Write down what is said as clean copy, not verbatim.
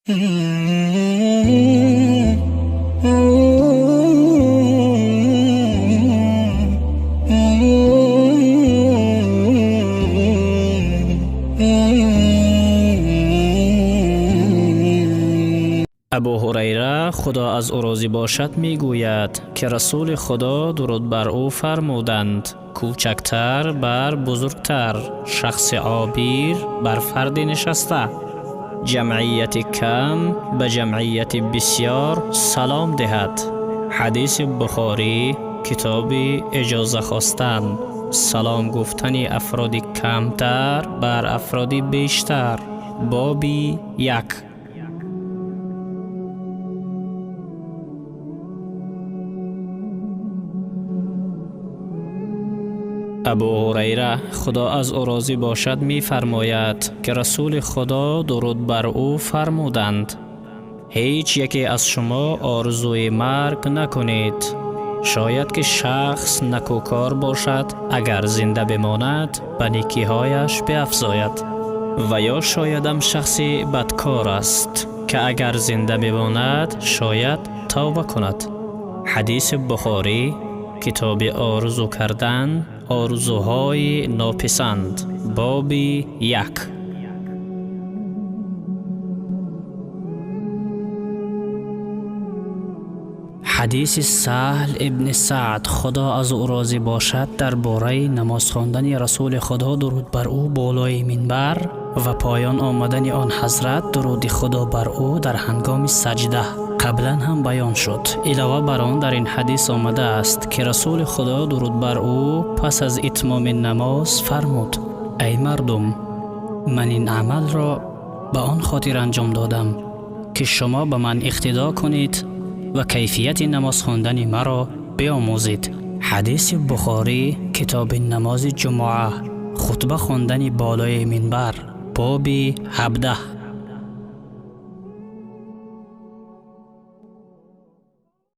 Абу Ҳурайра, Худо аз ӯ розӣ бошад, мегӯяд, ки Расули Худо дуруд бар ӯ фармуданд: кӯчактар бар бузургтар, шахси обир бар фарди нишаста, ҷамъияти кам ба ҷамъияти бисёр салом диҳад. Ҳадиси Бухорӣ, китоби иҷоза хостан, салом гуфтани афроди камтар бар афроди бештар, боби 1. Абу Ҳурайра, Худо аз ӯ розӣ бошад, мефармояд, ки Расули Худо дуруд бар ӯ фармуданд: ҳеҷ яке аз шумо орзуи марг накунед. Шояд ки шахс накӯкор бошад, агар зинда бимонад, ба некиҳояш биафзояд. Ва ё шоядам шахси бадкор аст, ки агар зинда бимонад, шояд тавба кунад. Ҳадиси Бухорӣ, китоби орзу кардан, орзуҳои нописанд, боби 1. Ҳадиси Саҳл ибни Саъд, Худо аз ӯ розӣ бошад, дар бораи намоз хондани Расули Худо дуруд бар ӯ болои минбар ва поён омадани он ҳазрат дуруди Худо бар ӯ дар ҳангоми саҷда қаблан ҳам баён шуд. Илова бар он дар ин ҳадис омадааст, ки Расули Худо дуруд бар ӯ пас аз итмоми намоз фармуд: эй мардум, ман ин амалро ба он хотир анҷом додам, ки шумо ба ман иқтидо кунед ва кайфияти намоз хондани маро биомӯзед. Ҳадиси Бухорӣ, китоби намози ҷумъа, хутба хондани болои минбар, боби 17.